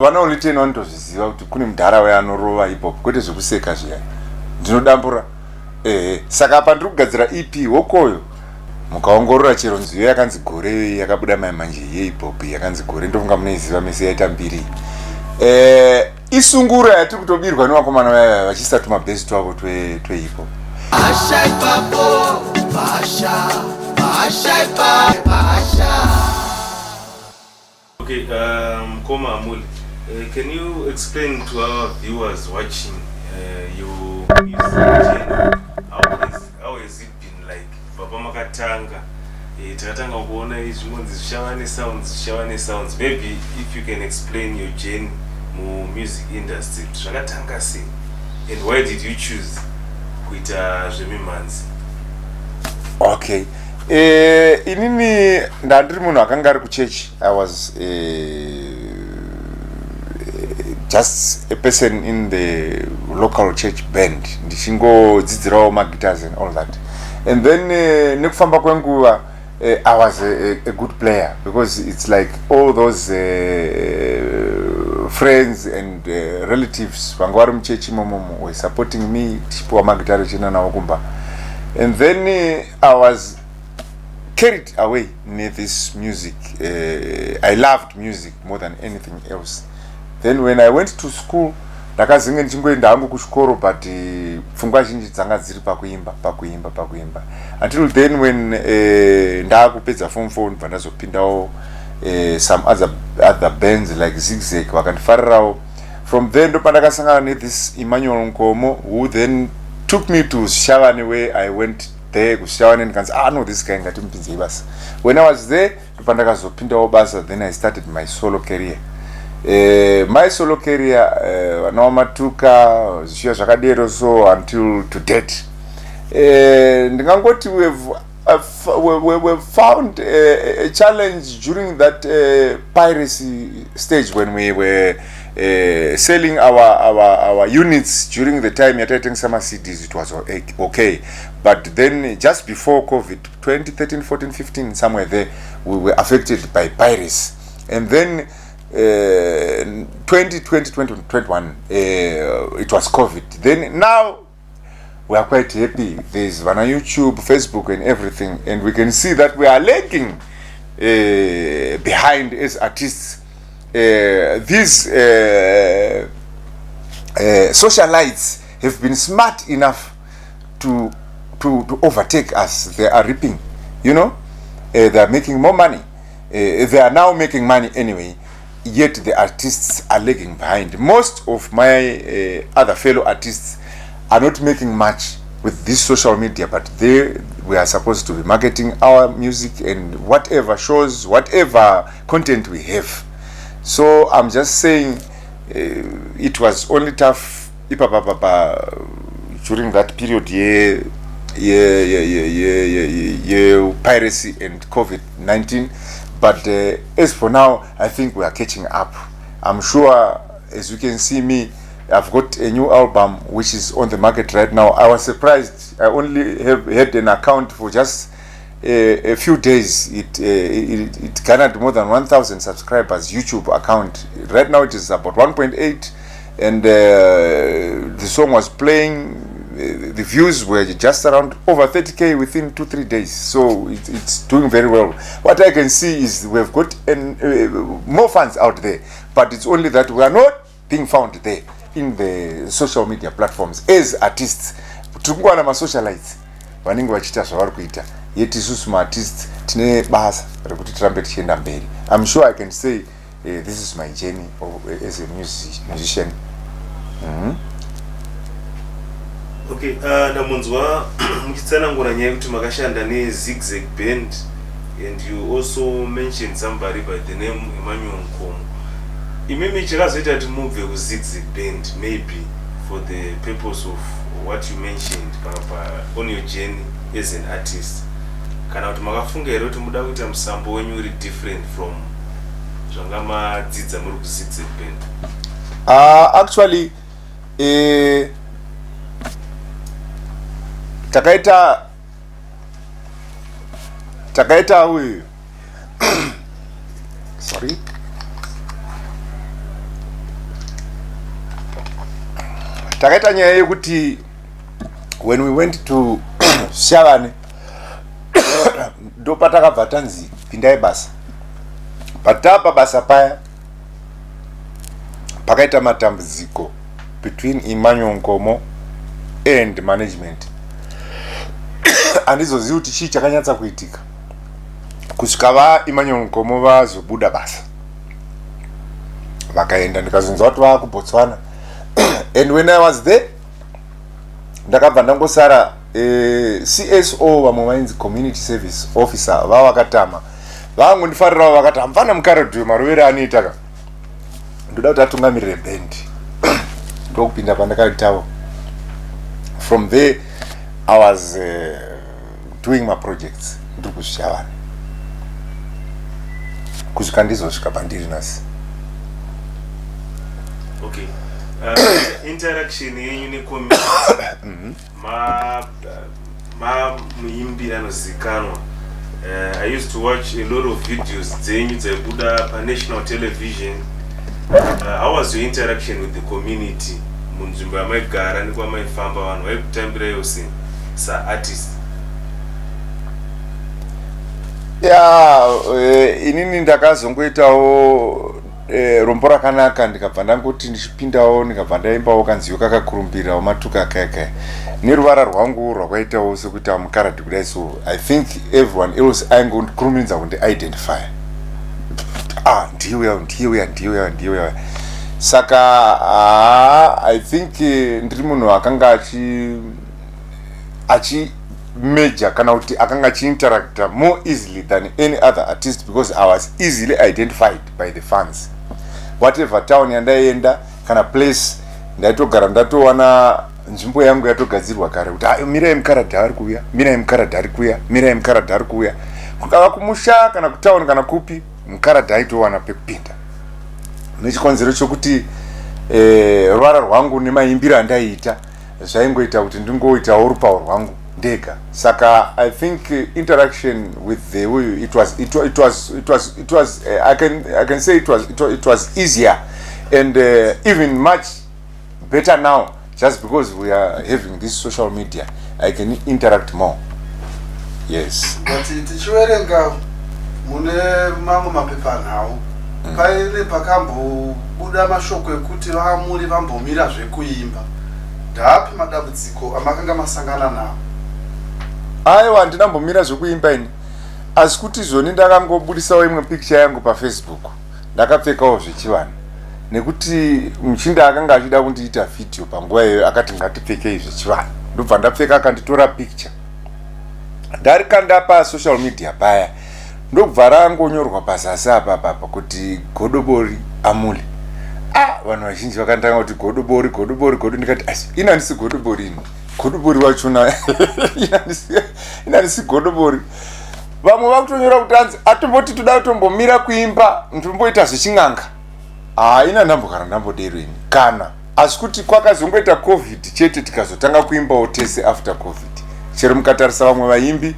Vana Holy Ten vanotozviziva kuti kune mudhara uya anorova hip hop kwete zvekuseka zviya. Ndinodambura. Ehe. Saka apa ndiri kugadzira EP hokoyo. Mukaongorora chero nziyo yakanzi gore iyoyi yakabuda mai manje yehip hop yakanzi gore ndofunga munoiziva mese yaita mbiri. Eh, isungura yatiri kutobirwa nevakomana vaya vachiisa tumabhesi twavo twe twe hip hop. Pasha ipapo, pasha, pasha ipapo, pasha. Okay, Mkoma Amuli, can you explain to our viewers watching your music journey? How has it been like? Baba makatanga, takatanga kuona izvingonzi zvichava nesounds, zvichava nesounds. Maybe if you can explain your journey mu music industry, zvakatanga sei? And why did you choose kuita zvemimhanzi? Okay. Inini ndandiri munhu akanga ari kuchechi. I was just a person in the local church band ndichingodzidzirawo maguitars and all that, and then nekufamba kwenguva I was a good player because it's like all those friends and relatives vanga vari muchechi imomomo were supporting me, tichipiwa magitare tichienda nawo kumba. And then I was carried away near this music. I loved music more than anything else. Then when I went to school, ndakazinge ndichingoenda hangu kuchikoro, but pfungwa zhinji dzanga dziri pakuimba, pakuimba, pakuimba, until then when ndaakupedza form 4, ndibva ndazopindawo some other bands like Zigzag, vakandifarirawo. From there ndopandakasangana nethis Emmanuel Nkomo, who then took me to Shavane, where I went there kuShavane ndikanzi, "Ah no, this guy, ngatimupinzei basa." When I was there ndopandakazopindawo basa. Then I started my solo career. My solo career, vana vamatuka zvichiva zvakadero, so until to date ndingangoti we've found a challenge during that piracy stage when we were selling our units. During the time yataitengesa maCDs, it was okay, but then just before COVID, 2013, 14, 15, somewhere there, we were affected by piracy. And then 2020, 2021, it was COVID. Then now we are quite happy. There's vana YouTube, Facebook and everything, and we can see that we are lagging behind as artists. These socialites have been smart enough to overtake us. They are reaping. They are making more money. They are now making money anyway, yet the artists are lagging behind. Most of my other fellow artists are not making much with this social media, but they we are supposed to be marketing our music and whatever shows, whatever content we have. So I'm just saying, it was only tough ipapapapa during that period ye piracy and COVID-19, but as for now, I think we are catching up. I'm sure, as you can see me, I've got a new album which is on the market right now. I was surprised. I only have had an account for just a few days. It garnered more than 1000 subscribers. YouTube account, right now it is about 1.8, and the song was playing, the views were just around over 30K within 2-3 days, so it's doing very well. What I can see is we've got more fans out there, but it's only that we are not being found there in the social media platforms as artists. Tiri kungowana masocialites vanenge vachiita zvavari kuita, yet isusu maartists tine basa rekuti tirambe tichienda mberi. I'm sure I can say this is my journey as a musician. Okay, ndamunzwa muchitsanangura nyaya yekuti makashanda neZigzag Band, and you also mentioned somebody by the name Emmanuel Nkomo. Imimi chakazoita kuti mubve kuZigzag Band, maybe for the purpose of what you mentioned on your journey as an artist, kana kuti makafunga here kuti muda kuita musambo wenyu uri different from zvanga madzidza muri kuZigzag Band? Actually, takaita uyu, sorry. Takaita nyaya yekuti when we went to Shavane, ndopatakabva tanzi pindai basa. Patapa basa paya pakaita matambudziko between Emmanuel Nkomo and management. Handizozivi kuti chii chakanyatsa kuitika kusvika vaEmmanuel Nkomo vazobuda basa, vakaenda. Ndikazonzwa kuti vava kuBotswana, and when I was there ndakabva ndangosara. CSO, vamwe vainzi community service officer, vava vakatama, vangondifarirawo, vakati hamufana mukaredhiyo marovero anoita ka, ndoda kuti atungamirire band. Ndokupinda pandakaitawo. From there I was doing my projects ndiri kuZvishavane kusvika ndizosvika pandiri nhasi. Okay, interaction yenyu necommunity, ma ma muimbiri anozikanwa, I used to watch a lot of videos dzenyu dzaibuda panational television. How was your interaction with the community munzvimbo yamaigara nekwamaifamba? Vanhu vaikutambiraiwo sei saartist? Ya, inini ndakazongoitawo rombo rakanaka, ndikabva ndangoti ndichipindawo, ndikabva ndaimbawo kanziyo kakakurumbirawo, Matuka Akaya, neruvara rwangu rwakaitawo sekuita mukaradhi kudai. So I think everyone else aingondikurumidza kundiidentify, "Ah, ndiye uya, ndiye uya, ndiye uya, ndiye uya." Saka haa, I think ndiri munhu akanga achimeja kana kuti akanga achiinteracta more easily than any other artist because I was easily identified by the fans. Whatever town yandaienda kana place, ndaitogara ndatowana nzvimbo yangu yatogadzirwa kare kuti, "Ah, mirai, mukaradhi ari kuuya, mirai, mukaradhi ari kuuya, mirai, mukaradhi ari kuuya." Kukava kumusha kana kutauni kana kupi, mukaradhi aitowana pekupinda nechikonzero chokuti ruvara rwangu nemaimbiro andaiita zvaingoita kuti ndingoitawo rupawo rwangu ndega. Saka I think interaction with the uyu, it was it, it was it was it was I can say it was easier and even much better now just because we are having this social media. I can interact more, yes. But tichiverenga mune mamwe mapepanhau, paine pakambobuda mashoko ekuti vaAmuli vambomira zvekuimba. Ndaapi madambudziko amakanga masangana nawo? Aiwa, handinambomira zvekuimba ini, asi kuti zvoni ndakangobudisawo imwe picture yangu paFacebook ndakapfekawo zvechivanhu, nekuti muchinda akanga achida kundiita vhidhiyo panguva iyoyo, akati ngatipfekei zvechivanhu. Ndobva ndapfeka, akanditora picture, ndarikanda pasocial media paya, ndobva rangonyorwa pazasi apa papa kuti "Godobori Amuli". Ah, vanhu vazhinji vakandanga kuti "Godobori, godobori, godo." Ndikati, "Asi ini handisi godobori, ini godobori wachona ini handisi godobori." Vamwe vakutonyora kuti anzi atomboti toda kutombomira kuimba, ndomboita zvechin'anga. Haa, ina ndambogara ndambodero ini kana, asi kuti kwakazongoita COVID chete, tikazotanga kuimbawo tese after COVID. Chero mukatarisa vamwe vaimbi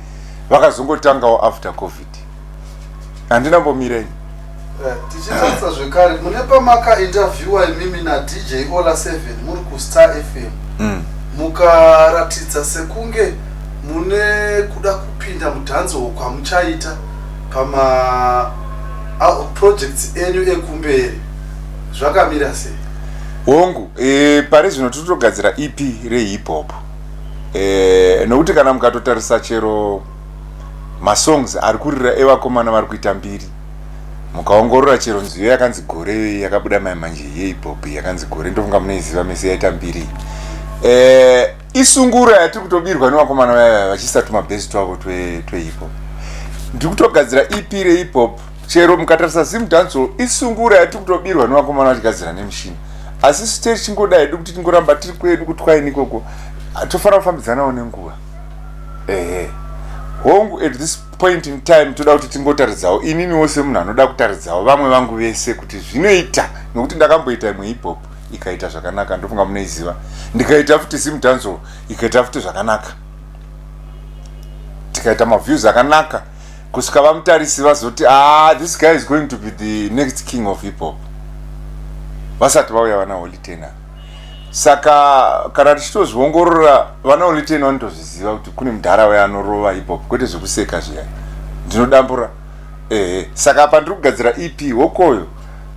vakazongotangawo after COVID. Handinambomira ini. Tichitarisa zvekare mune pamakainterviewa imimi naDJ Ola 7 muri kuStar FM, mukaratidza sekunge mune kuda kupinda mudancehall kwamuchaita pama projects enyu ekumberi, zvakamira sei? Hongu, pari zvino tiri kutogadzira EP rehip hop, nokuti kana mukatotarisa chero masongs ari kurira evakomana vari kuita mbiri, mukaongorora chero nziyo yakanzi "Gore" yakabuda mai manje yehip hop yakanzi "Gore", ndofunga munoiziva mese, yaita mbiri. Isungura yatiri kutobirwa nevakomana vaya vachiisa tumabhesi twavo twehip hop. Ndiri kutogadzira EP rehip hop. Chero mukatarisa Zimdancehall, isungura yatiri kutobirwa nevakomana vachigadzira nemushini, asi isu tichingoda hedu kuti tingoramba tiri kwedu kutwaini ikoko. Tofanira kufambidzanawo nenguva. Ehe, hongu, at this point in time toda kuti tingotaridzawo, ininiwo semunhu anoda kutaridzawo vamwe vangu vese kuti zvinoita, nokuti ndakamboita imwe hip hop ikaita zvakanaka, ndofunga munoiziva. Ndikaita futi Zimdancehall, ikaita futi zvakanaka, tikaita maviews akanaka kusvika vamutarisi vazoti, "Ah, this guy is going to be the next king of hip hop," vasati vauya vana Holy Ten. Saka kana tichitozviongorora, vana Holy Ten vanotozviziva kuti kune mudhara uya anorova hip hop, kwete zvekuseka zviya, ndinodambura. Ehe, saka apa ndiri kugadzira EP hokoyo,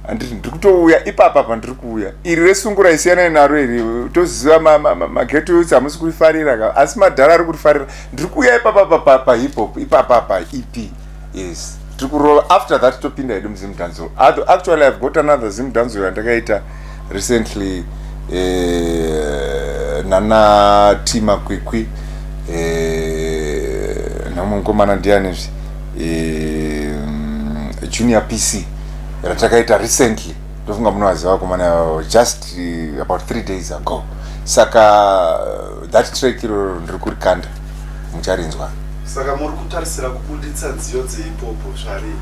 handiti? Ndiri kutouya ipapa pandiri kuuya. Iri resungura isiyanai naro iri, toziva maghetto youths hamusi kurifarira ka, asi madhara ari kurifarira. Ndiri kuuya ipapa pahip hop ipapa pa EP. Yes, tiri kurova. After that topinda hedu muZimdancehall. Actually, I've got another Zimdancehall yandakaita recently, nana Tima Kwikwi, namwe mukomana ndianizvi, Junior PC, ratakaita recently. Ndofunga munovaziva vakomana ivavo, just about 3 days ago. Saka that track iroro ndiri kurikanda, mucharinzwa. Saka muri kutarisira kubuditsa nziyo dzehip hop zvarii?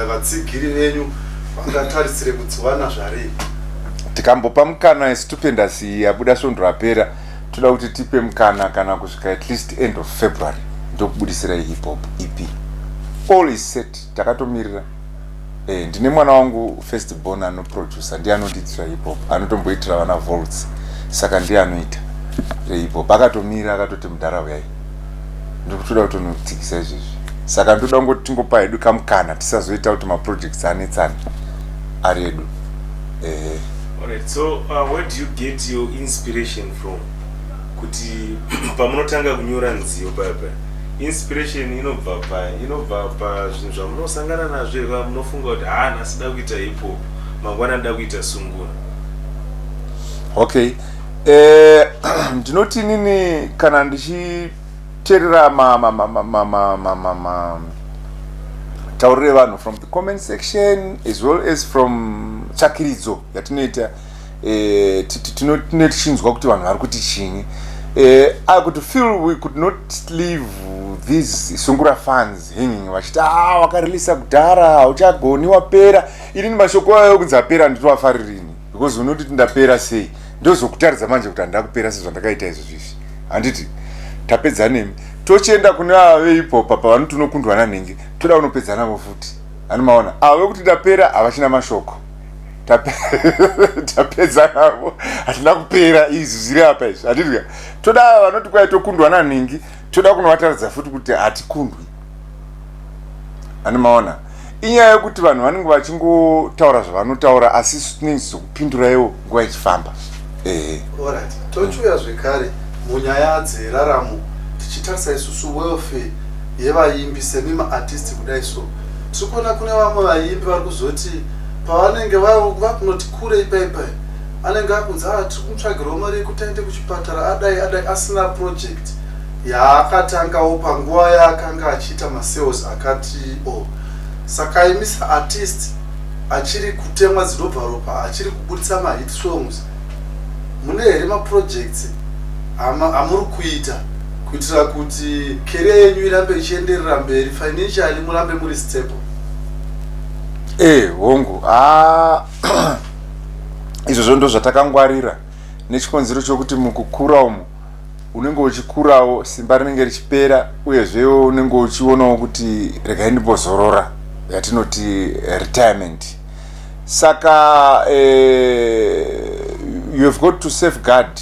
Vatsigiri venyu vangatarisire kudziwana zvarii? Tikambopa mukana Stupendous yabuda svondo rapera, toda kuti tipe mukana kana kusvika at least end of February, ndokubudisirai hip hop EP. All is set, takatomirira. Ndine mwana wangu first born anoproducer, ndiye anondiitira hip hop, anotomboitira vana Volts, saka ndiye anoita rehip hop. Akatomira akatoti, "Mudhara, uyai, ndikutoda kutonotsikisa izvezvi." Saka ndoda kungoti tingopa hedu kamukana, tisazoita kuti maprojects anetsana ari edu. Alright, so where do you get your inspiration from? Kuti pamunotanga kunyora nziyo paya paya, inspiration inobva pa inobva pazvinhu zvamunosangana nazvo here? Munofunga kuti, "Ha, nhasi da kuita hip hop, mangwana nda kuita sungura"? Okay, ndinoti nini kana ndichiteerera matauriro evanhu from the comment section as well as from tsvakiridzo yatinoita, tine tichinzwa kuti vanhu vari kuti chinyi. I could feel we could not leave these sungura fans hanging, vachiti, "Ah, wakareleasa kudhara, hauchagoni, wapera." Inini mashoko ayo kunzi apera nditoafaririni, because unoti ndapera sei? Ndozokutaridza manje kuti handida kupera sezvandakaita izvo zvizvi, handiti? Tapedza nemi, tochienda kune ava vehip hop pavanoti unokundwa nanhingi, toda kunopedza navo futi. Hani maona ava vekuti ndapera havachina mashoko. Tapedza navo, hatina kupera, izvi zviri apa izvi, handiti? Toda ava vanoti kwai tokundwa nanhingi, toda kunovataridza futi kuti hatikundwi. Hani maona inyaya yekuti vanhu vanenge vachingotaura zvavanotaura, asi isu tinenge tichizokupinduraiwo nguva ichifamba. Ehe. Alright, tochiuya zvekare munyaya dzeraramo, tichitarisa isusu welfare yevaimbi semi maartist kudai. So tiri kuona kune vamwe vaimbi vari kuzoti pavanenge vakunoti kure ipaipai, anenge akunzi, "A, tiri kumutsvagirawo mari yekuti aende kuchipatara," adai adai, asina project yaakatangawo panguva yaakanga achiita masales akati o. Saka imi saartist achiri kutemwa dzinobva ropa, achiri kubudisa mahit songs, mune here maprojects amuri kuita kuitira kuti career yenyu irambe ichienderera mberi, financially murambe muri stable? Hongu, ha, izvozvo ndo zvatakangwarira, nechikonzero chokuti mukukura umu unenge uchikurawo, simba rinenge richipera, uyezvewo unenge uchionawo kuti regai ndimbozorora, yatinoti retirement. Saka you have got to safeguard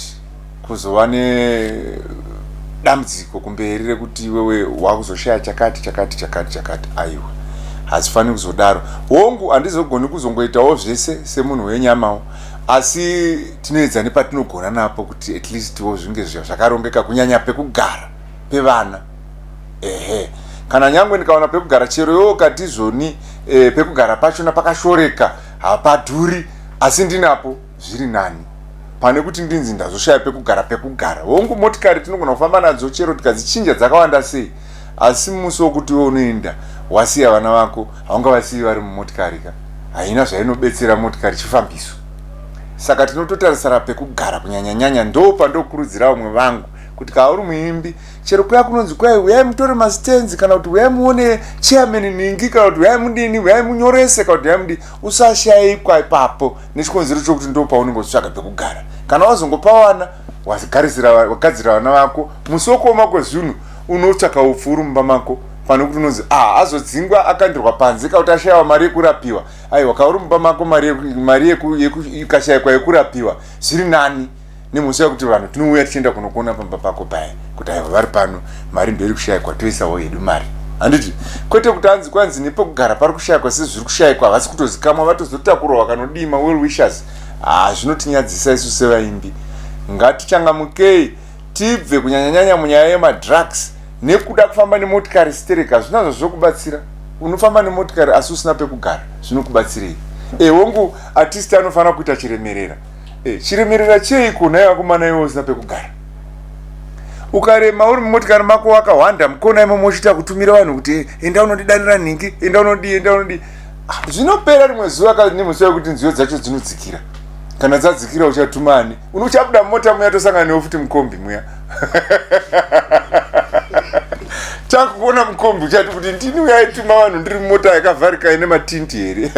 kuzova nedambudziko kumberi rekuti iwewe wakuzoshaya chakati chakati chakati chakati. Aiwa, hazifaniri kuzodaro. Hongu, handizogoni kuzongoitawo zvese semunhu wenyamawo, asi tinoedza nepatinogona napo kuti at least wo zvinge zvakarongeka, kunyanya pekugara pevana. Ehe, kana nyangwe ndikaona pekugara chero iwo kati zvoni, pekugara pachona pakashoreka, hapadhuri, asi ndinapo zviri nani pane kuti ndinzi ndazoshaya pekugara. Pekugara, hongu, motikari tinogona kufamba nadzo chero tikadzichinja dzakawanda sei, asi musi wokuti iwe unoenda wasiya vana vako, haungavasiyi vari mumotikari ka. Haina zvainobetsera motikari, chifambiso. Saka tinototarisira pekugara kunyanyanyanya. Ndo pandokurudzira vamwe vangu kuti kana uri muimbi, chero kuya kunonzi kwai uyai mutore mastands, kana kuti uyai muone chairman ningi, kana kuti uyai mudini, uyai munyorese, kana kuti uyai mudini, usashayikwa ipapo, nechikonzero chokuti ndo paunenge uchitsvaga pekugara. Kana wazongopawana, wagadzira vana vako, musi wokuoma kwezvinhu unotsvaka upfu uri mumba mako, pane kuti unonzi, "Ah, azodzingwa, akandirwa panze," kana kuti ashayiwa mari yekurapiwa. Aiwa, kauri mumba mako, mari ikashayikwa yekurapiwa, zviri nani. Nemhosva yekuti vanhu tinouya tichienda kunokuona pamba pako paya kuti aiwa vari pano, mari ndoiri kushayikwa, toisawo hedu mari, handiti? Kwete kuti hanzi kwanzi nepekugara pari kushayikwa, sezviri kushayikwa havasi kutozikamwa, vatozotakurwa vakanodii, mawell wishers. Ha, zvinotinyadzisa isu sevaimbi. Ngatichangamukei tibve kunyanyanyanya munyaya yemadrugs nekuda kufamba nemotikari stereka. Hazvina zvazvokubatsira. Unofamba nemotikari asi usina pekugara, zvinokubatsirei? Ehongu, artist anofanira kuita chiremerera. Chiremerera cheiko nhai vakomana, iwe usina pekugara? Ukarema uri mumotikari mako wakahwanda mukona imomo, uchiita kutumira vanhu kuti enda unondidanira nhingi, enda unodii, enda unodii. Ah, zvinopera rimwe zuva nemusi wekuti nziyo dzacho dzinodzikira. Kana dzadzikira uchatuma ani? Unochabuda mumota muya, tosangana newe futi mukombi muya. Takuona mukombi uchati kuti ndini uyaituma vanhu ndiri mumota yakavharika ine matinti here?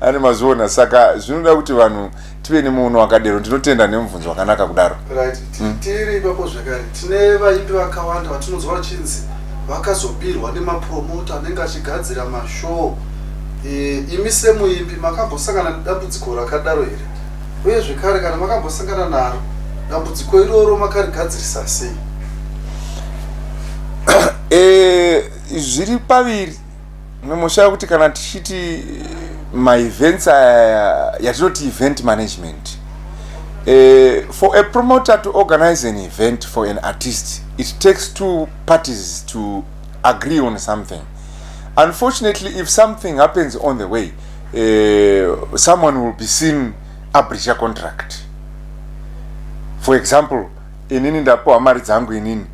Ane mazviona. Saka zvinoda kuti vanhu tive nemuono wakadero. Ndinotenda nemubvunzo wakanaka kudaro. Right, tiri ipapo zvekare, tine vaimbi vakawanda vatinonzwa vachinzi vakazobirwa nemapromota anenge achigadzira mashow. Imi semuimbi makambosangana nedambudziko rakadaro here? Uye zvekare, kana makambosangana naro dambudziko iroro, makarigadzirisa sei? Zviri paviri, nemhosva yekuti kana tichiti maevents aya yatinoti event management, for a promoter to organize an event for an artist, it takes two parties to agree on something. Unfortunately, if something happens on the way, someone will be seen abreacha contract. For example, inini ndapiwa mari dzangu, inini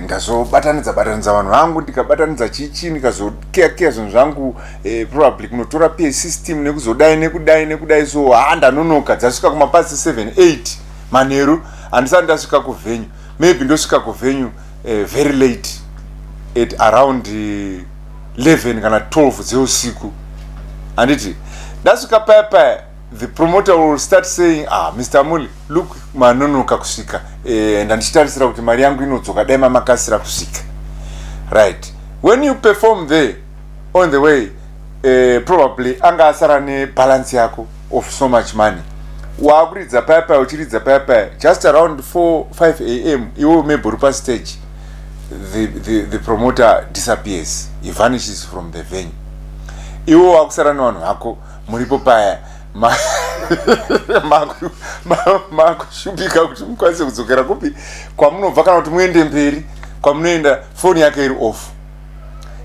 ndazobatanidza batanidza vanhu vangu, ndikabatanidza chichi, ndikazokeyakeya zvinhu zvangu, probably kunotora pa system nekuzodai nekudai nekudai. So ha, ndanonoka, dzasvika kumapast 7 8 manheru, handisati ndasvika kuvenue. Maybe ndosvika kuvenue very late, at around 11 kana 12 dzeusiku, handiti? Ndasvika paya paya, the promoter will start saying, "Ah, Mr Muli, look, manonoka kusvika, ndandichitarisira kuti mari yangu inodzoka dai mamakasira kusvika." Right, when you perform there, on the way, probably anga asara nebalance yako of so much money. Waakuridza paya paya, uchiridza paya paya, just around 4 5 am, iwe maybe uri pastage, the promoter disappears, he vanishes from the venue. Iwe wakusara nevanhu vako muripo paya, makushupika kuti mukwanise kudzokera kupi kwamunobva kana kuti muende mberi kwamunoenda. Foni yake iri off.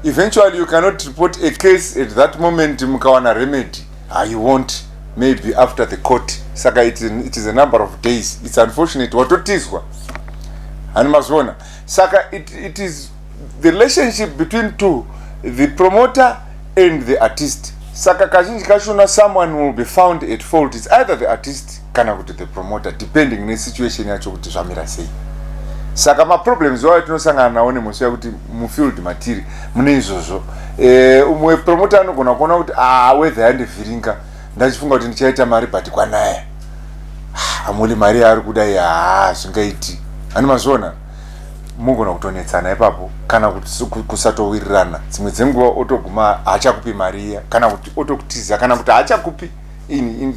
Eventually you cannot report a case at that moment mukawana remedy. Ah, you won't, maybe after the court. Saka it is a number of days. It's unfortunate, watotizwa, hani mazviona? Saka it is the relationship between two, the promoter and the artist. Saka kazhinji kachona someone will be found at fault. It's either the artist kana kuti the promoter, depending nesituation yacho kuti zvamira sei. Saka maproblems wayo tinosangana nawo nemhosva yekuti mufield matiri mune izvozvo. Umwe promoter anogona kuona kuti, "Ah, weather yandivhiringa, ndachifunga kuti ndichaita mari, but kwanaya amuli mari yaari kudai, haa, zvingaiti." Hani mazviona? Mugona kutonetsana ipapo kana kuti kusatowirirana. Dzimwe dzenguva otoguma haachakupi mari iya, kana kuti otokutiza, kana kuti haachakupi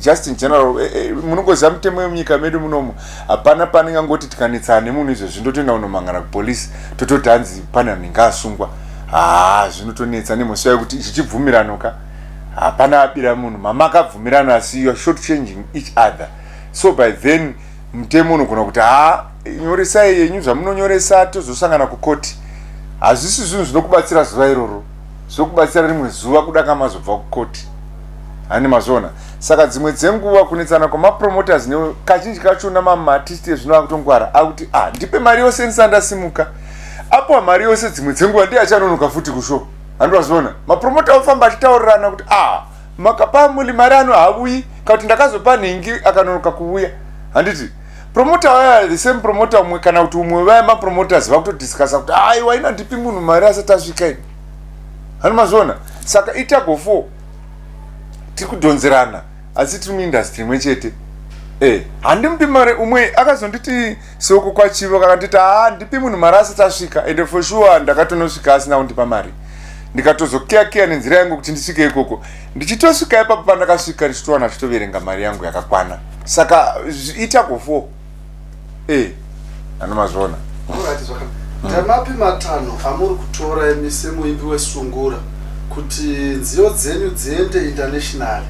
just in general. Munongoziva mitemo yemunyika medu munomu. Hapana paningangoti tikanetsana nemunhu izvozvi, ndotoenda kunomangana kupolisi, tototi hanzi pane anenge asungwa. Haa, zvinotonetsa nemhosva yekuti ichi chibvumirano ka, hapana abira munhu, mama akabvumirana, asi you are short changing each other. So by then mutemo unogona kuti, "Ha, nyoresai yenyu zvamunonyoresa, tozosangana kukoti." Hazvisi zvinhu zvinokubatsira zuva iroro, zvinokubatsira rimwe zuva kuda kamazobva kukoti, hani mazviona? Saka dzimwe dzenguva kunetsana kwamapromoters kazhinji kachona mamaartist ezvino akutongwara, akuti, "Ah, ndipe mari yose ndisati ndasimuka." Apiwa mari yose, dzimwe dzenguva ndiye achanonoka futi kushow, handivazviona? Mapromota ofamba achitaurirana kuti, "Ah, makapa muli mari, ano hauyi," kana kuti, "Ndakazopa nhingi, akanonoka kuuya," handiti? Promoter vaya, the same promoter umwe kana kuti umwe vaya mapromoters vakutodiscussa kuti, "Aiwa, ina ndipi munhu mari asati asvika ini." Hani mazviona? Saka itag of war, tiri kudhonzerana asi tiri muindustry imwe chete. Handimupi mari. Umwe akazonditi soko kwachivo, kakanditi, "Haa, ndipi munhu mari asati asvika." Ende for sure ndakatonosvika asina kundipa mari. Ndikatozokiyakiya nenzira yangu kuti ndisvike ikoko. Ndichitosvika ipapo pandakasvika, ndichitowana achitoverenga mari yangu yakakwana. Saka ita kofo e anomazviona. Alright, zvakanaka. Ndamapi matanho amuri kutora imi semuimbi wesungura kuti nziyo dzenyu dziende international,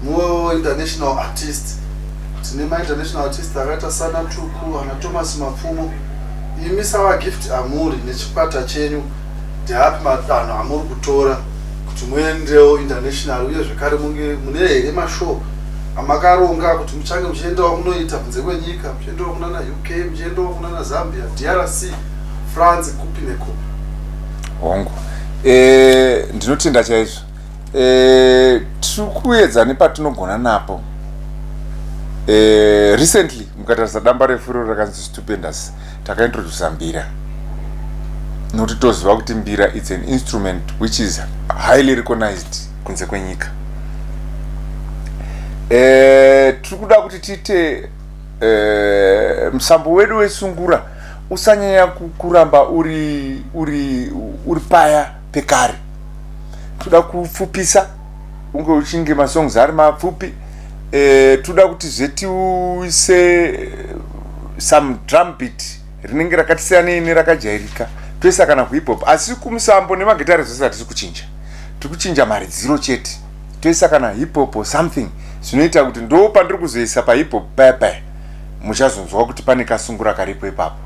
muvewo international artist? Tine mainternational artist akaita sana Tuku, ana Thomas Mapfumo. Imi saVaGift Amuli nechikwata chenyu, ndeapi matanho amuri kutora kuti muendewo international, uye zvekare munge mune here mashow amakaronga kuti muchange muchiendawo munoita kunze kwenyika, muchiendawo kunana UK, muchiendawo kunana Zambia, DRC, France, kupi nekupi? Hongu, ndinotenda chaizvo. Tiri kuedza nepatinogona napo. Recently mukatarisa damba refuro rakanzi Stupendous, takaintrodusa mbira, nokuti toziva kuti mbira, it's an instrument which is highly recognized kunze kwenyika. Tiri kuda kuti tiite musambo wedu wesungura usanyanya kuramba uri paya pekare. Toda kupfupisa, unge uchinge masongs ari mapfupi. Toda kuti zvetiuse some drum beat rinenge rakati siyanei nerakajairika, toisa kana kuhip hop, asi kumusambo nemagitare zvese hatisi kuchinja, tiri kuchinja maridziro chete. Toisa kana hip hop or something zvinoita kuti ndo pandiri kuzoisa pahip hop paya paya, muchazonzwa kuti pane kasungura karipo ipapo,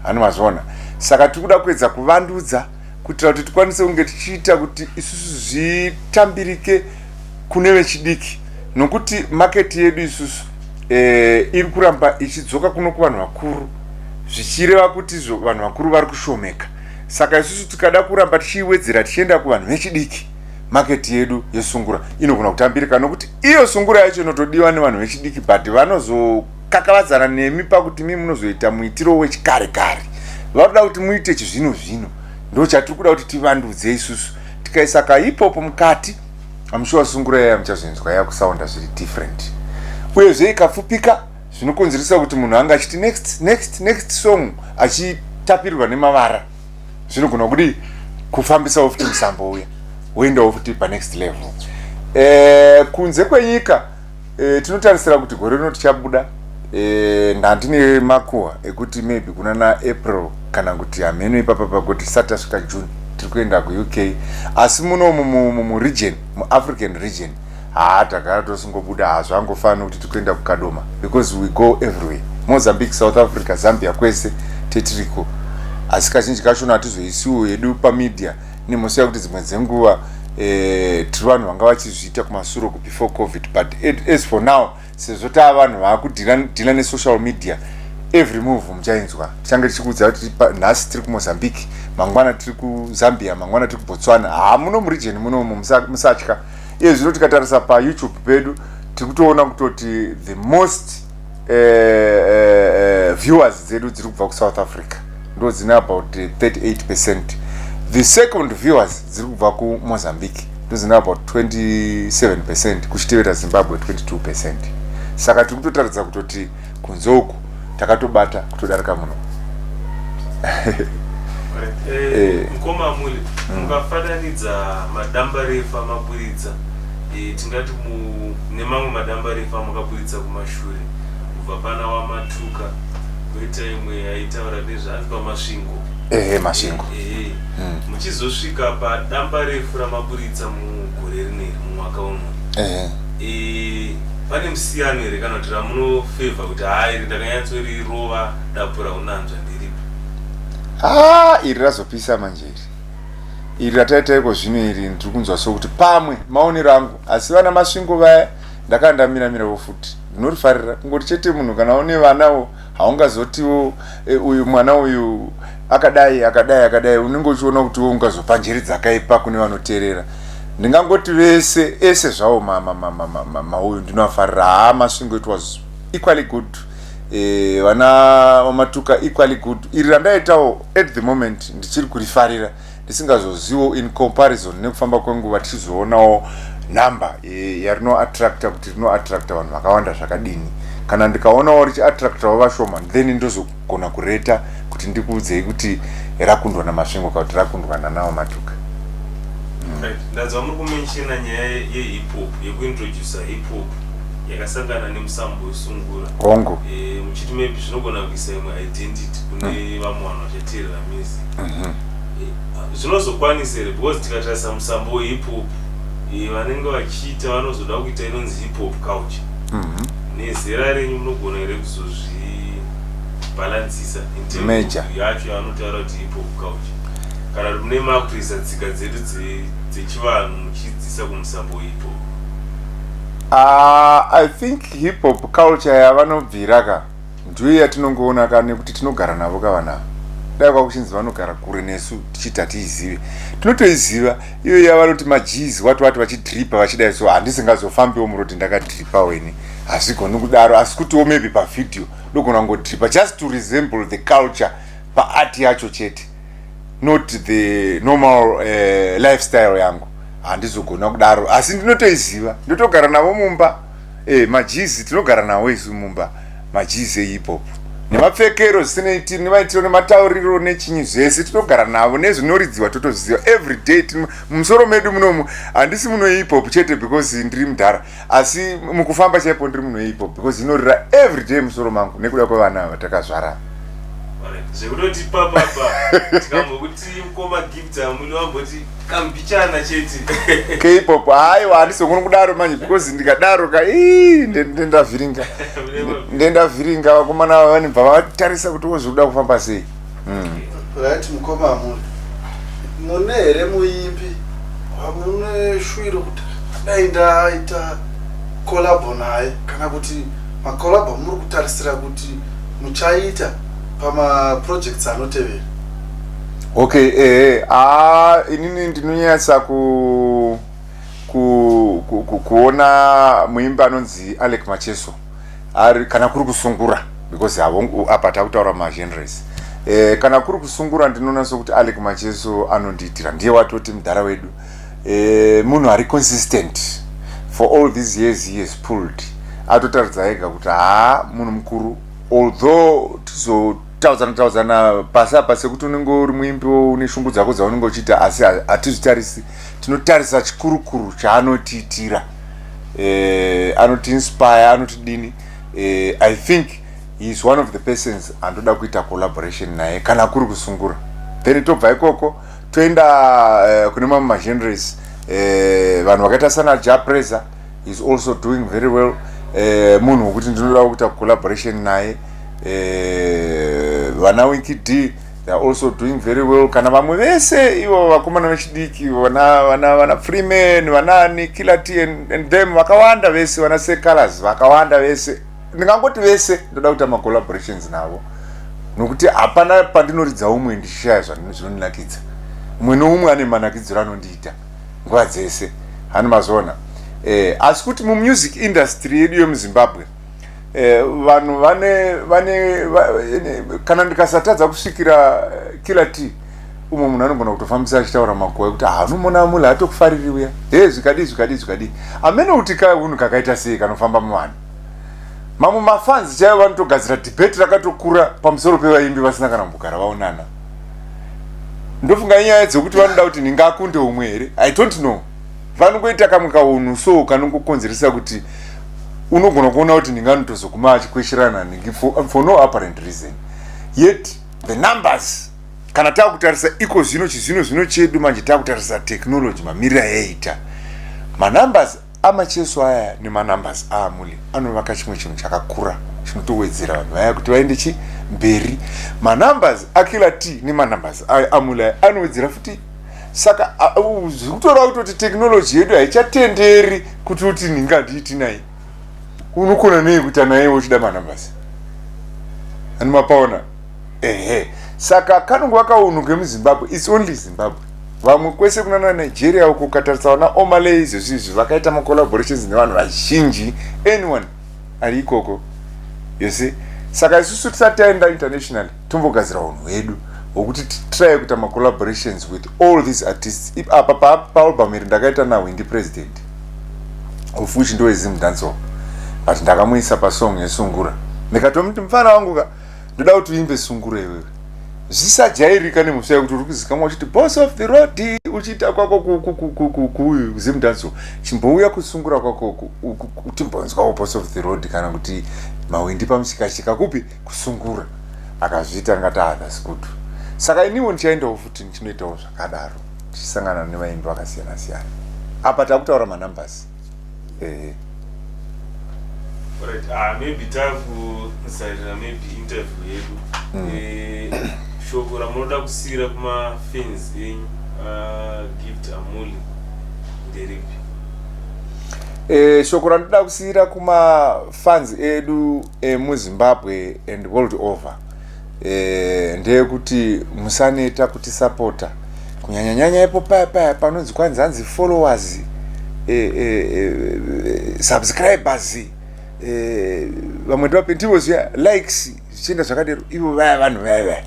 hani mazviona? Saka tiri kuda kuedza kuvandudza kuitira kuti tikwanise kunge tichiita kuti isusu zvitambirike kune vechidiki, nokuti market yedu isusu iri kuramba ichidzoka kuno kuvanhu vakuru, zvichireva kuti izvo vanhu vakuru vari kushomeka. Saka isusu tikada kuramba tichiiwedzera tichienda kuvanhu vechidiki, market yedu yesungura inogona kutambirika, nokuti iyo sungura yacho inotodiwa nevanhu vechidiki, but vanozokakavadzana nemi pakuti mi munozoita muitiro wechikare kare, varoda kuti muite chizvino zvino. Ndo chatiri kuda kuti tivandudze isusu. Tikaisa kahip hop mukati, I'm sure sungura yaya muchazoinzwa yakusounda zviri different, uyezve ikapfupika zvinokonzeresa kuti munhu anga achiti next, next, next song, achitapirirwa nemavara, zvinogona kudi kufambisawo futi musambo uya, woendawo futi panext level. Kunze kwenyika, tinotarisira kuti gore rino tichabuda. Ndandine makuhwa ekuti maybe kuna naApril kana kuti hameno ipapa, pakuti tisati tasvika June tiri kuenda kuUK. Asi munomu muregion, muAfrican region, haa, tagara tosingobuda. Hazvangofaniri kuti tiri kuenda kuKadoma, because we go everywhere: Mozambique, South Africa, Zambia, kwese tetiriko. Asi kazhinji kachona hatizoisiwo hedu pamedia nemhosva yekuti dzimwe dzenguva tiri vanhu vanga vachizviita kumasure before COVID. But as for now, sezvo taa vanhu vaakudhila nesocial media, every move muchainzwa. Tichange tichikuudza kuti nhasi tiri kuMozambique, mangwana tiri kuZambia, mangwana tiri kuBotswana. Haa, muno muregion munomu musatya. Iye zvino tikatarisa paYouTube pedu, tiri kutoona kutoti the most viewers dzedu dziri kubva kuSouth Africa, ndo dzine about 38%. The second viewers dziri kubva kuMozambique, ndo dzine about 27%, kuchitevera Zimbabwe 22%. Saka tiri kutotaridza kutoti kunze uku takatobata kutodarika muno. Mukoma Muli, mukafananidza madambarefu amaburitsa, tingati nemamwe madambarefu amakaburitsa kumashure, kubva pana Wamatuka, koita imwe yaitaura nezvaanzi paMasvingo. Ehe, Masvingo. Ehe, muchizosvika padambarefu ramaburitsa mugore rineri, mumwaka uno, pane musiyano here, kana kuti ramunofavor kuti haa, iri ndakanyatsorirova dapura unanzva, ndiripi? Ha, iri razopisa manje. Iri rataitaiko zvino iri, ndiri kunzwa sokuti pamwe maonero angu, asi vana Masvingo vaya ndakanga ndamiramirawo futi, ndinorifarira. Kungoti chete munhu kana une vanawo haungazotiwo uyu mwana uyu akadai, akadai, akadai. Unenge uchiona kuti wo ungazopa njeri dzakaipa kune vanoteerera. Ndingangoti vese ese zvawo mauyu ndinoafarira. Haa, Masvingo, it was equally good. Vana Vamatuka, equally good. Iri randaitawo at the moment ndichiri kurifarira, ndisingazoziwo in comparison nekufamba kwenguva tichizoonawo nhamba yarinoattracta, kuti rinoattracta vanhu vakawanda zvakadini. Kana ndikaonawo richiattractawo vashoma, then ndozogona kureta kuti ndikuudzei kuti rakundwa naMasvingo kana kuti rakundwa nanaWamatuka. Right, ndanzwa muri kumenshena nyaya yehip hop, yekuintroduca hip hop yakasangana nemusambo wesungura. Hongu. Muchiti maybe zvinogona kuisa imwe identity kune vamwe vanhu vachateerera music. Zvinozokwanisa here? Because tikatarisa musambo wehip hop, vanenge vachiita vanozoda kuita inonzi hip hop culture. Nezera renyu munogona here kuzozvibhalansisa in terms Major. of yacho yavanotaura kuti hip hop culture, kana kuti mune makutoisa tsika dzedu dzechivanhu muchidzisa kumusambo wehip hop? I think hip hop culture yavanobvira ka ndiyo yatinongoona ka, nekuti tinogara navo ka vanhu ava. Dai kwakuchinzi vanogara kure nesu tichiti hatiizive, tinotoiziva iyo yavanoti majeez wati wati vachidhiripa vachidai. So handisingazofambiwo muroti ndakadhiripa weni, hazvigoni kudaro. Asi kutiwo maybe pavhidhiyo ndogona kungodhiripa just to resemble the culture paart yacho chete, not the normal lifestyle yangu. Handizogona kudaro, asi ndinotoiziva, ndotogara navo mumba. Majizi tinogara navo isu mumba, majizi ehip hop nemapfekero zvisinei nemaitiro nematauriro nechinyi zvese tinogara navo, nezvinoridziwa totozviziva every day. Mumusoro medu munomu handisi muno hip hop chete because ndiri mudhara, asi mukufamba chaipo ndiri muno hip hop because inorira every day musoro mangu nekuda kwevana vatakazvara. Zvekutoti papapa tikambokuti mukoma Gift Hamuli vamboti kambichana chete. K-pop, haiwa, handizogoni kudaro manje because ndikadaro ka ii, ndendavhiringa, ndendavhiringa vakomana ava vanobva vatarisa kuti wozvikuda kufamba sei. Right, mukoma Hamuli, mune here muimbi wamune shuwiro kuti dai ndaita collabo naye, kana kuti macollabo muri kutarisira kuti muchaita pamaprojects anotevera? Okay, ehe, haa, inini ndinonyatsa kuona muimbi anonzi Alec Macheso ari kana kuri kusungura, because apa takutaura magenres. Kana kuri kusungura ndinoona sokuti Alec Macheso anondiitira, ndiye watoti mudhara wedu. Munhu ari consistent for all these years he has pulled, atotaridza ega kuti haa, munhu mukuru. Although tizotaudzana taudzana pasi apa sekuti unenge uri muimbi une shungu dzako dzaunenge uchiita, asi hatizvitarisi, tinotarisa chikurukuru chaanotiitira. Anotiinspire, anotidini. I think he is one of the persons andoda kuita collaboration naye kana kuri kusungura. Then tobva ikoko toenda kune mamwe magenres. Vanhu vakaita sana Jah Prayzah is also doing very well. Munhu wekuti ndinoda kuita collaboration naye. Vana Winky D, they are also doing very well. Kana vamwe vese ivo vakomana vechidiki, vana Freeman, vanani Killer T and them vakawanda vese, vana Secolors vakawanda vese, ndingangoti vese ndoda kuita macollaborations navo, nokuti hapana pandinoridza umwe ndichishaya zvinondinakidza. Umwe noumwe ane manakidziro anondiita nguva dzese, hani mazoona? Asi kuti mumusic industry yedu yemuZimbabwe, vanhu vane kana ndikasatadza kusvikira Killer T, umwe munhu anogona kutofambisa achitaura makuwa ekuti ah, unomona Mule atokufariri uya, he, zvikadii zvikadii zvikadii. Amene kuti kaunhu kakaita sei kanofamba muvanhu. Mamwe mafans chaivo vanotogadzira debate rakatokura pamusoro pevaimbi vasina kana kumbogara vaonana. Ndofunga inyaya dzekuti vanoda kuti ndingakunde umwe here, I don't know. Vanongoita kamwe kaunhu so kanongokonzeresa kuti unogona kuona kuti ndinganotozoguma achikwesherana nhingi for no apparent reason. Yet the numbers, kana taakutarisa iko zvino chizvino zvino chedu manje, taakutarisa technology mamiriro ayaita, manumbers aMacheso aya nemanumbers aAmuli anovaka chimwe chinhu chakakura chinotowedzera vanhu vaya kuti vaende chi mberi. Manumbers aKiller T nemanumbers aAmuli aya anowedzera futi. Saka zviri kutoreva kutoti technology yedu haichatenderi kuti uti ndingandiiti naye. Unokona nei kuita naye uchida manumbers ani mapaona? Ehe, saka kanongova kaunhu kemuZimbabwe, it's only Zimbabwe. Vamwe kwese kunana Nigeria uko, ukatarisa vana Omah Lay izvezvi izvi vakaita macollaborations nevanhu vazhinji, anyone ari ikoko yese. Saka isusu tisati taenda internationally tombogadzira unhu hwedu hwokuti titry kuita macollaborations with all these artists. Apa paalbum iri ndakaita naHwindi President, of which ndoweZim dancehall, but ndakamuisa pasong yesungura, ndikatomuti, "Mufana wangu ka, ndoda kuti uimbe sungura iwewe, zvisajairika nemhosva yekuti uri kuzikamwa uchiti Boss of the Road." uchiita kwako kuZimdancehall, chimbouya kusungura kwako timbonzwawo Boss of the Road kana kuti Mawindi pamushikashika kupi kusungura. Akazviita ngati, "Ah, that's good." Saka iniwo ndichaendawo futi ndichinoitawo zvakadaro, tichisangana nevaimbi vakasiyana siyana. Apa takutaura manumbers, ehe. Right. Ah, maybe takusarira maybe interview yedu. Shoko ramunoda kusiyira kumafans enyu, Gift Amuli, nderipi? Shoko randinoda kusiyira kumafans edu emuZimbabwe and world over ndeyekuti musaneta kutisapota, kunyanyanyanya ipo paya paya panonzi kwanzi hanzi followers, subscribers, vamwe ndivapentivoziya likes, zvichienda zvakadero. Ivo vaya vanhu vaya vaya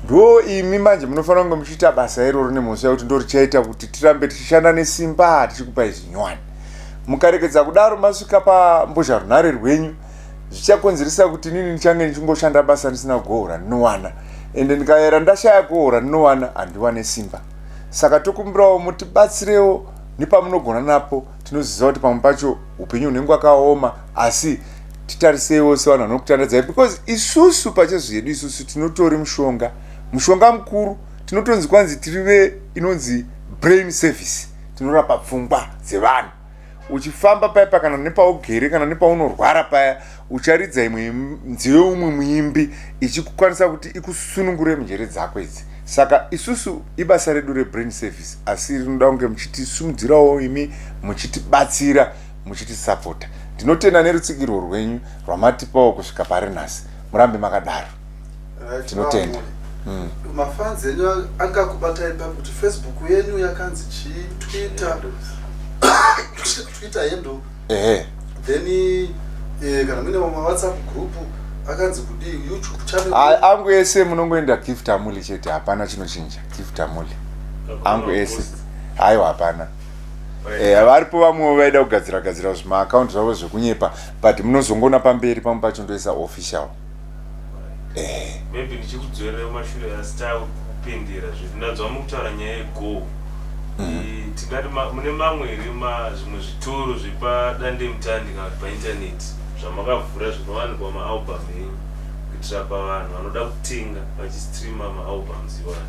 ndo imi manje munofanira kunge muchiita basa iroro nemhosva yekuti ndo richaita kuti tirambe tichishanda nesimba tichikupai zvinyowani. Mukarekedza kudaro, masvika pambozha runhare rwenyu, zvichakonzeresa kuti inini ndichange ndichingoshanda basa ndisina goho randinowana, ende ndikayera ndashaya goho randinowana, handiwane simba. Saka tokumbirawo mutibatsirewo nepamunogona napo. Tinoziva kuti pamwe pacho upenyu hunenge hwakaoma, asi titariseiwo sevanhu vanokutandadzai, because isusu pachezvedu isusu tinotori mushonga, mushonga mukuru. Tinotonzi kwanzi tiri ve inonzi brain service, tinorapa pfungwa dzevanhu. Uchifamba paya pa kana nepaugere kana nepaunorwara paya, ucharidza imwe nziyo, umwe muimbi, ichikukwanisa kuti ikusunungure munjere dzako idzi. Saka isusu ibasa redu rebrain service, asi rinoda kunge muchitisumudzirawo imi, muchitibatsira, muchitisapota. Ndinotenda nerutsigirwo rwenyu rwamatipawo kusvika pari nhasi. Murambe makadaro. Tinotenda. Mafans enyu angakubatai papi? Kuti Facebook yenyu yakanzi chii, Twitter handle? Ehe. Then kana muine mamwe WhatsApp group akanzi kudii, YouTube channel? Angu ese munongoenda Gift Amuli chete, hapana chinochinja. Gift Amuli angu ese, aiwa, hapana. Varipo vamwewo vaida kugadzira gadzira zvimaakaunti zvavo zvekunyepa, but munozongoona pamberi pamwe pacho ndoisa official. Maybe ndichikudzorera kumashure, asi takupindira zvedu, ndanzwa mukutaura nyaya yego. Tingati mune mamwe here zvimwe zvitoro zvepadandemutande kana kuti paintaneti zvamakavhura zvinowanikwa maalbum enyu, kuitira pavanhu vanoda kutenga vachistreama maalbums iwayo?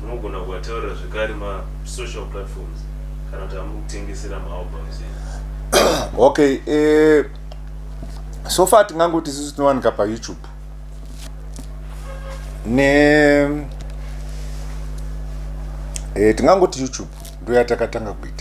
Munogona kuvataurira zvekare masocial platforms kana kuti amuri kutengesera maalbums enyu. Okay, so far tingangoti isusu tinowanika paYouTube ne tingangoti YouTube ndo yatakatanga kuita.